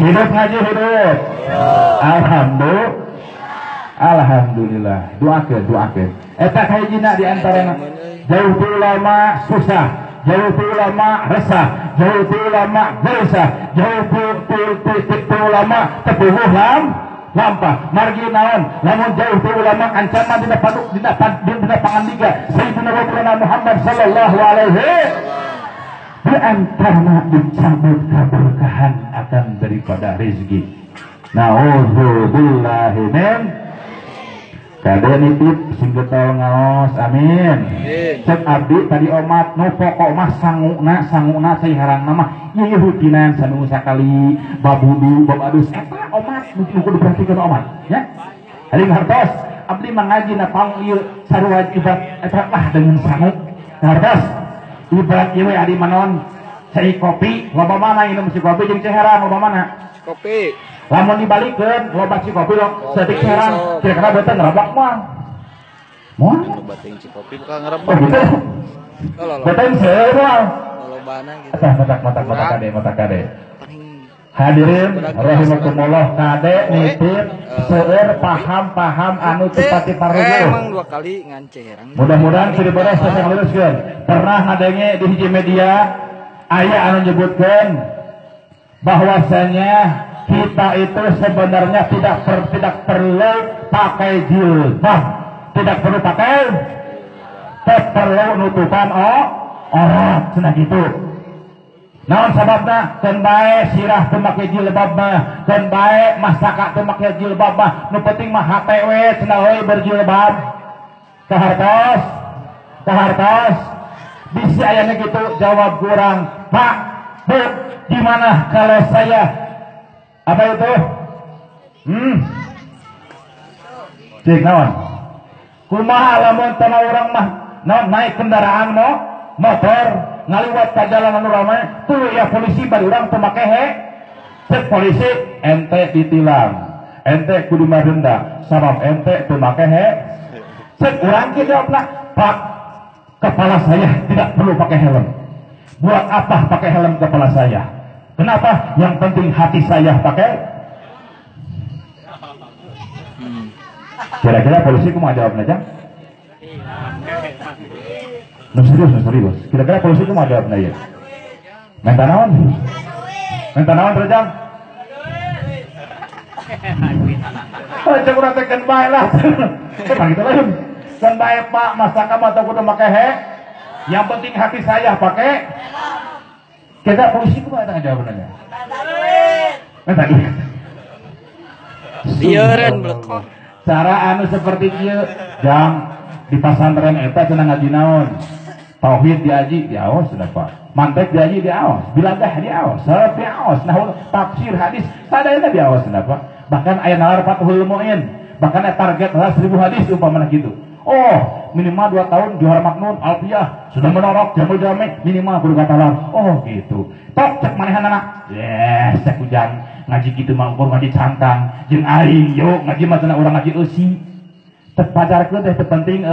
Hidup ngaji hidup. Alhamdulillah. Alhamdulillah. Doakeun, doakeun. Eta kahijina di antarana jauh ti ulama susah, jauh ti ulama resah, jauh ti ulama gelisah, jauh ti ulama tepuhuh lampah. Margi naon? Lamun jauh ti ulama ancaman dina paduk dina pangandiga Sayyidina Rasulullah Muhammad sallallahu alaihi di antarana dicabut keberkahan akan daripada rezeki. Nauzubillahi min kade nitip sing getol ngaos, amin. Cek abdi tadi omat nu pokok mah sanguna sanguna cai harangna mah ieu rutinan sanu sakali babudu babadus eta omat nu kudu diperhatikeun omat ya. Hari hartos abdi mangaji na pang ieu sarua ibarat eta lah dengan sangu. Hartos ibarat ieu we adi manon cai kopi loba mana minum si kopi jeung cai herang loba mana? Kopi. Lamun dibalikeun loba si kopi lo saeutik herang kira-kira beuteung ngerebak moal. Moal. Loba teuing si kopi bakal ngerebak. Oh gitu. Beuteung seueur moal. Lobana gitu. Tah matak kade matak kade. Hadirin rahimakumullah kade nitip seueur paham-paham anu teu pati paruguh. Emang dua kali ngan cai herang. Mudah-mudahan siribada sasang luruskeun. Pernah ngadenge di hiji media aya anu nyebutkeun bahwasanya kita itu sebenarnya tidak perlu pakai jilbab, tidak perlu pakai, tidak perlu nutupan aurat cenah gitu. Naon sababna? Keun bae sirah teu make jilbab mah, keun bae masaka teu make jilbab mah, nu penting mah hate we cenah we berjilbab. Kahartos, kahartos. Bisi ayana gitu jawab kurang, Pak, Bu, gimana kalau saya apa itu? Cik naon? Kumaha lamun tanah urang mah naon naik kendaraan motor ngaliwat ka jalan anu ramai tuh ya polisi bari urang teu make he. Cek polisi ente ditilang, ente kudu denda, sabab ente teu make he. Cek urang kieu jawabna, Pak, kepala saya tidak perlu pakai helm. Buat apa pakai helm kepala saya? Kenapa? Yang penting hati saya pakai. Kira-kira polisi kumaha jawabna, Jang? Nu serius, nu serius. Kira-kira polisi kumaha jawabna ieu? Minta naon? Minta naon, Jang? Oh, cek urang teh keun bae lah. Teh gitu lain. Keun bae Pak, masa kamu atau kudu make he? Yang penting hati saya pakai. Kita polisi kumaha eta jawabannya? Minta duit. Lieureun blekor. Cara anu seperti ieu, Jang, di pasantren eta cenah ngaji naon? Tauhid diaji diaos cenah Pak. Mantek diaji diaos, biladah diaos, salaf diaos, nahwu tafsir hadis sadayana diaos cenah Pak. Bahkan aya nalar Fathul Muin, bahkan aya target lah 1000 hadis umpamana gitu. Oh, minimal 2 tahun Johar Maknun, Alfiah, sudah menorok, jamul jame, minimal kudu katalan. Oh gitu. Tok cek manehanana. Yes, cek ujang ngaji kitu mah ukur ngaji cangkang, jeung aing yo ngaji mah cenah urang ngaji eusi. Teu pajarkeun teh teu penting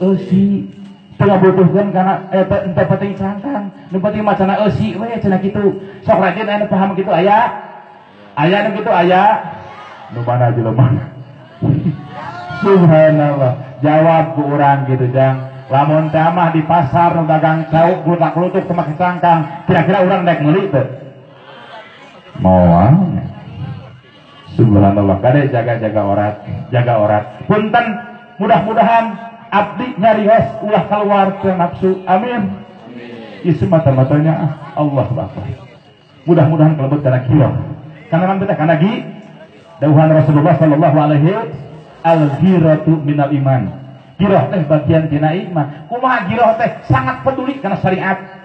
eusi. Teu ngabutuhkeun kana teu penting cangkang, nu penting mah cenah eusi we cenah kitu. Sok rajin anu paham kitu aya. Aya nu kitu aya. Nu mana jelema. Subhanallah. Jawab ku urang gitu Jang. Lamun teh mah di pasar nu dagang cau glutak-glutuk teu make cangkang, kira-kira urang daek meuli teu? Moal. Subhanallah. Kade jaga-jaga orat, jaga orat. Punten, mudah-mudahan abdi nyarios ulah keluar ke nafsu. Amin. Ieu semata-matanya Allah Akbar. Mudah-mudahan kelebet kana kieu. Kana naon teh kana gi dawuhan Rasulullah sallallahu alaihi al-ghiratu minal iman. Giroh teh bagian tina iman. Kumaha giroh teh sangat peduli kana syariat.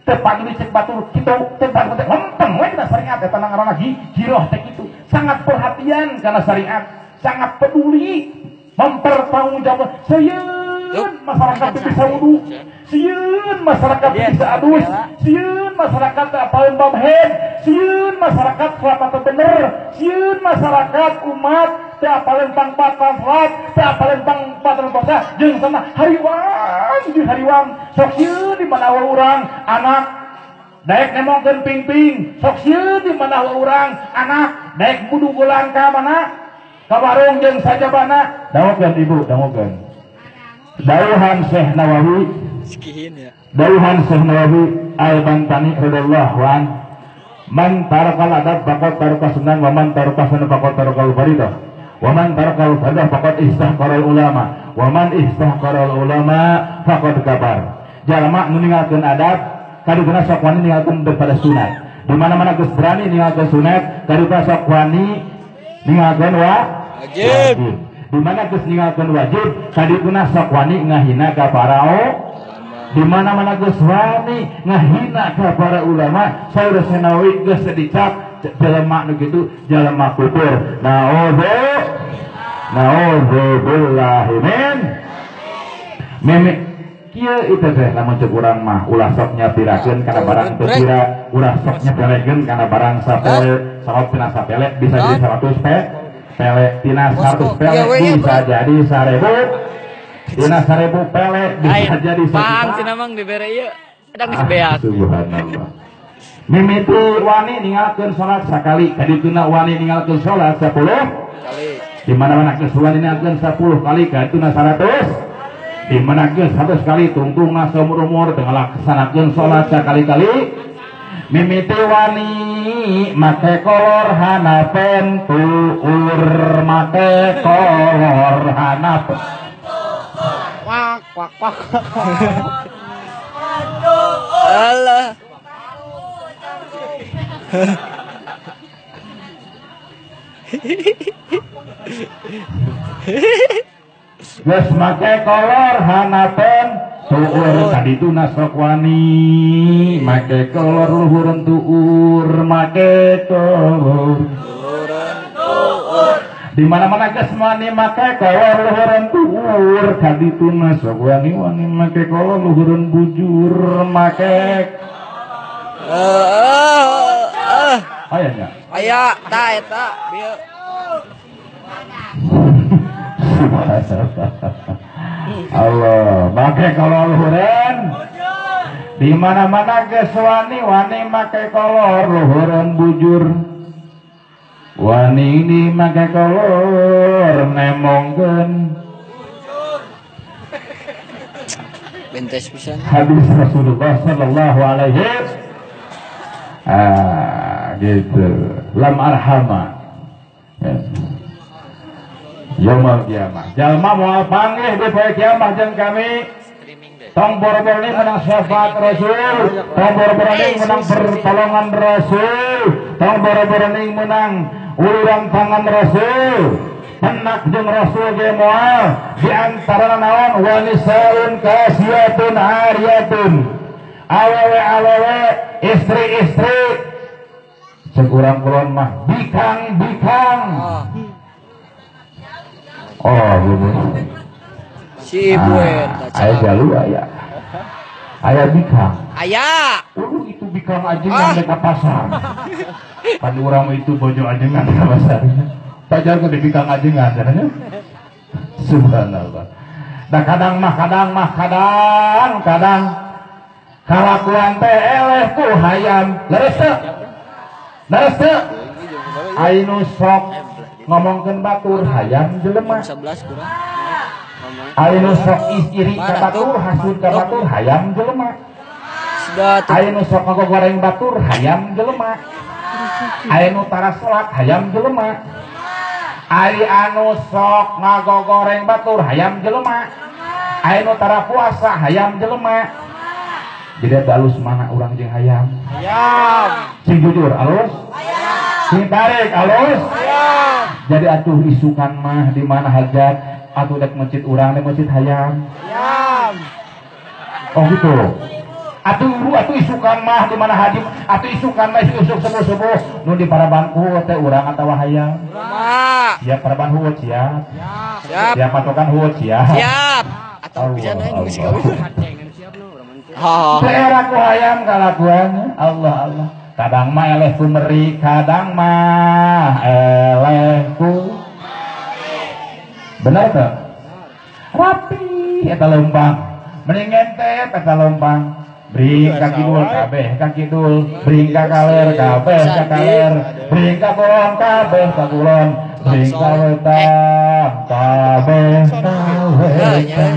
Teu paduli cek batur kitu, teu paduli teh lempeng we kana syariat eta ngaranna giroh teh kitu. Sangat perhatian kana syariat, sangat peduli mempertanggungjawabkan. Sieun masyarakat teu bisa wudu, sieun masyarakat teu bisa adus, sieun masyarakat teu apaleun bab haid, sieun masyarakat salat teu bener, sieun masyarakat umat teu apaleun pangpatan salat, teu apaleun pangpatan puasa, jeung sama hariwang di hariwang sok sieun di mana urang anak Daek nemongkeun ping-ping, sok sieun di mana urang anak daek budugulan ka mana? Ka warung jeung sajabana. Dangukeun ibu, dangukeun. Dawuhan Syekh Nawawi. Sikihin ya. Dawuhan Syekh Nawawi Al-Bantani radhiyallahu an, man tarakal adab faqad taraka sunnah wa man taraka sunnah faqad tarakal faridah wa man tarakal faridah faqad istahqaral ulama wa man istahqaral ulama faqad kafar. Jalma nu ninggalkeun adab kaduguna sok wani ninggalkeun daripada sunat. Di mana-mana geus berani ninggalkeun sunat, kaduguna sok wani ninggalkeun wajib. Di mana geus ninggalkeun wajib, kaduguna sok wani ngahina ka para di mana-mana geus wani ngahina ka para ulama, saur Nawawi geus dicap jelema nu kitu jelema kufur. Naudzubillahi min meme kieu itu teh lamun ceuk urang mah ulah sok nyapirakeun kana barang teu pira, ulah sok nyapelekeun kana barang sapele, sabab tina sapele bisa jadi 100 pele, tina 100 pele bisa jadi 1000, tina 1000 pele bisa jadi 1 pang cenah mang dibere ieu edang geus beak. Subhanallah. Mimiti wani ninggalkeun salat sakali, kadituna wani ninggalkeun salat 10 kali. Di mana-mana geus wani ninggalkeun 10 kali, kadituna 100. Di mana geus 100 kali tungtungna saumur-umur teu ngalaksanakeun salat sakali-kali. Mimiti wani make kolor hanapen tuur, make kolor hanapen. Wak wak wak. Alah. Geus make kolor hanapen tuur, kadituna sok wani make kolor luhureun tuur, make kolor luhureun tuur. Di mana-mana geus wani make kolor luhureun tuur, kadituna sok wani wani make kolor luhureun bujur, make aya nya. Aya ta eta bieu. Allah, make kolor luhureun. Di mana-mana geus wani wani make kolor luhureun bujur. Wani ini make kolor nemongkeun bujur. Bentes pisan. Hadis Rasulullah sallallahu alaihi gitu. Lam arhama. Yes. Yaumul kiamah. Jalma moal panggih di poe kiamah jeung kami. Tong boro-boro menang syafaat Rasul, tong boro-boro menang pertolongan Rasul, tong boro-boro menang uluran tangan Rasul. Penak jeung Rasul ge moal di antara naon wanisaun kasiyatun ariyatun. Awewe-awewe, istri-istri cek urang kulon mah bikang-bikang. Oh, gitu. Si ibu eta. Aya jalu aya. Aya bikang. Aya. Itu bikang ajengan ka pasar. Pan urang itu bojo ajengan ka pasar. Pajar ke bikang ajengan cenah. Subhanallah. Da kadang mah kadang kalakuan teh eleh ku hayam. Leres teu? Leres teu? Ainu sok ngomongkeun batur hayam jelema. 11 kurang. Ainu sok iri ka batur, hasud ka batur hayam jelema. Ainu sok ngagoreng batur hayam jelema. Ainu tara salat hayam jelema. Ari anu sok ngagoreng batur hayam jelema. Ainu tara puasa hayam jelema. Jadi eta alus mana urang jeung hayam? Hayam. Sing jujur alus? Hayam. Sing tarik alus? Hayam. Jadi atuh isukan mah di mana hajat atuh dek masjid urang dek masjid hayam. Hayam. Oh gitu. Atuh isukan mah di mana hajat atuh isukan mah isuk subuh-subuh nu di paraban huot teh urang atawa hayam. Urang. Siap paraban huot siap. Siap. Siap patokan huot siap. Siap. Atau bisa naik geus kawin. Daerah ku hayam kalakuannya Allah Allah. Kadang mah eleh ku meri, kadang mah eleh ku. Bener tuh? Rapi eta leumpang. Mending ngentep eta leumpang. Bring ka kidul kabeh ka kidul, bring ka kaler kabeh ka kaler, bring ka kulon kabeh ka kulon, bring ka wetan kabeh ka wetan.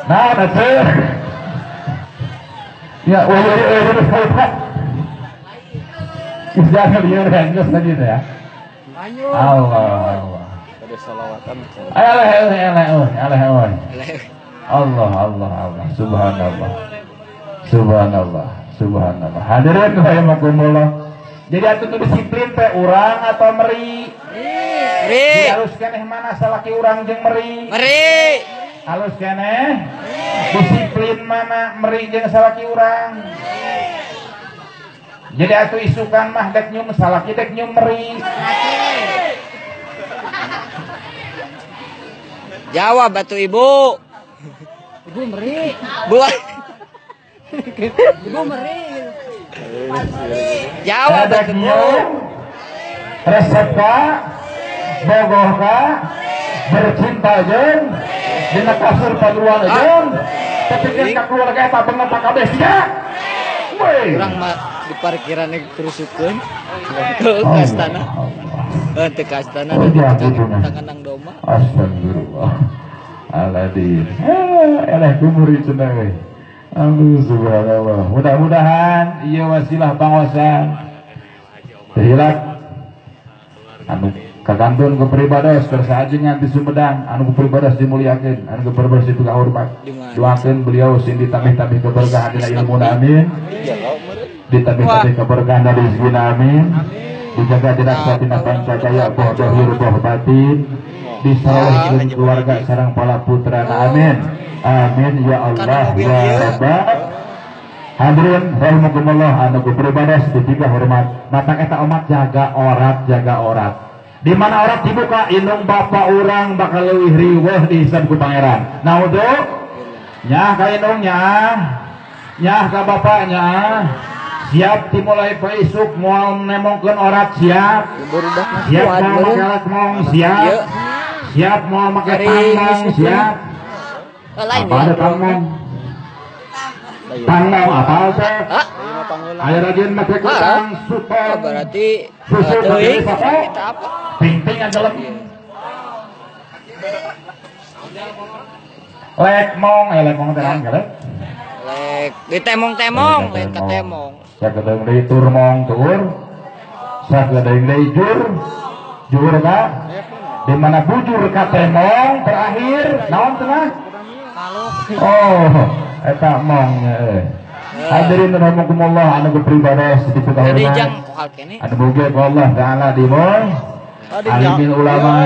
Nah, atuh. Ya, jangan liur geus tadi ya. Allah Allah. Eleh eleh eleh eleh eleh. Allah Allah Allah, subhanallah. Subhanallah, subhanallah. Hadirin rahimakumullah. Jadi atuh tuh disiplin teh urang atau meri? Meri. Halus keneh mana salaki urang jeung meri? Meri. Halus keneh? Disiplin mana meri jeung salaki urang? Jadi atuh isukan mah dek nyum salaki dek nyum meri. Jawab atuh ibu. Ibu meri. Bu. Ibu meri. Jawab atuh ibu. Resep ka, bogoh ka, bercinta jeung dina kasur paduan jeung tepikeun ka keluarga eta beungeut kabeh sia. Weh. Urang mah di parkiran kerusukeun. Ke kastana. Teu kastana tangan nang doma. Astagfirullah. Aladin. Eleh kumuri cenah we. Aduh subhanallah. Mudah-mudahan ieu wasilah pangosan. Hilak anu kakantun ku pribados kersa ajengan di Sumedang, anu ku pribados dimuliakeun, anu ku pribados dipikahormat. Doakeun beliau sing ditambih-tambih keberkahan dina ilmuna amin. Ditambih-tambih keberkahan dari rezekina amin. Dijaga dina satina pancajaya boh zahir boh batin. Disalehkeun keluarga sareng para putrana amin. Amin ya Allah ya Rabbal. Hadirin rahimakumullah anu ku pribados dipikahormat. Matak eta omat jaga orat, jaga orat. Di mana orat dibuka indung bapak urang bakal leuwih riweuh dihisab ku pangeran. Naudzu nyah ka indungnya, nyah ka bapaknya. Siap dimulai paisuk moal nemongkeun orat siap. Siap moal make alat mong siap. Siap moal make tangmong siap. Apa ada tangmong? Tangmong apa teh? Aya rajin make kutang supon. Berarti susu kita apa? Ping-ping dalam. Lek mong, lek mong teh naon lek? Lek ditemong-temong, lain katemong. Sakedeung deui tur mong tur. Sakedeung deui jur. Jur ka? Di mana bujur ka temong terakhir naon cenah? Oh, eta mongnya euy. Hadirin rahimakumullah anu pribados dipikahormat. Anu mugi ku Allah taala dimul alimil ulama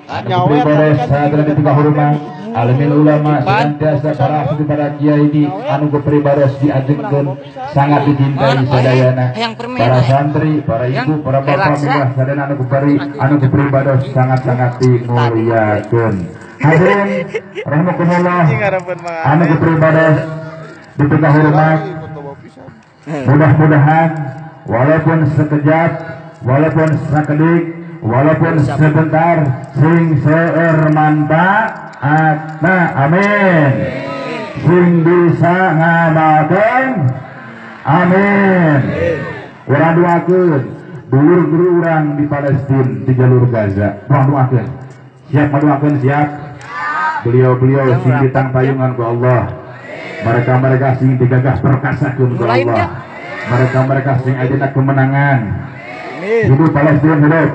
anu pribados sadaya dipikahormat. Alimil ulama senantiasa para ahli para kiai di anu pribados diajengkeun sangat dicintai sadayana. Para santri, para ibu, para bapak milah sadayana anu bari anu pribados sangat-sangat dimuliakeun. Hadirin rahimakumullah anu pribados dipikahormat. Mudah-mudahan walaupun sekejap, walaupun sakedik, walaupun sebentar sing seueur manfaatna amin. Sing bisa ngamalkeun amin. Urang doakeun dulur-dulur urang di Palestina di jalur Gaza. Urang doakeun. Siap ngadoakeun siap. Beliau-beliau sing ditangpayungan ku Allah. Mereka-mereka sing digagah perkasakeun ku Allah. Mereka-mereka sing ayeuna kemenangan. Hidup Palestina hidup.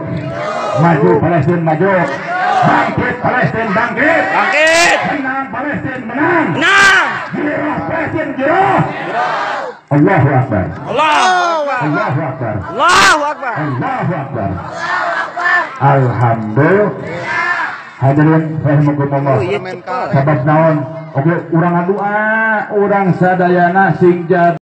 Maju Palestina maju. Bangkit Palestina bangkit. Bangkit. Menang Palestina menang. Menang. Jirah Palestina jirah. Allahu Akbar. Allahu Akbar. Allahu Akbar. Allahu Akbar. Allahu Akbar. Alhamdulillah. Hadirin rahimakumullah. Sabab naon? Oke, urang ngadoa, urang sadayana sing jadi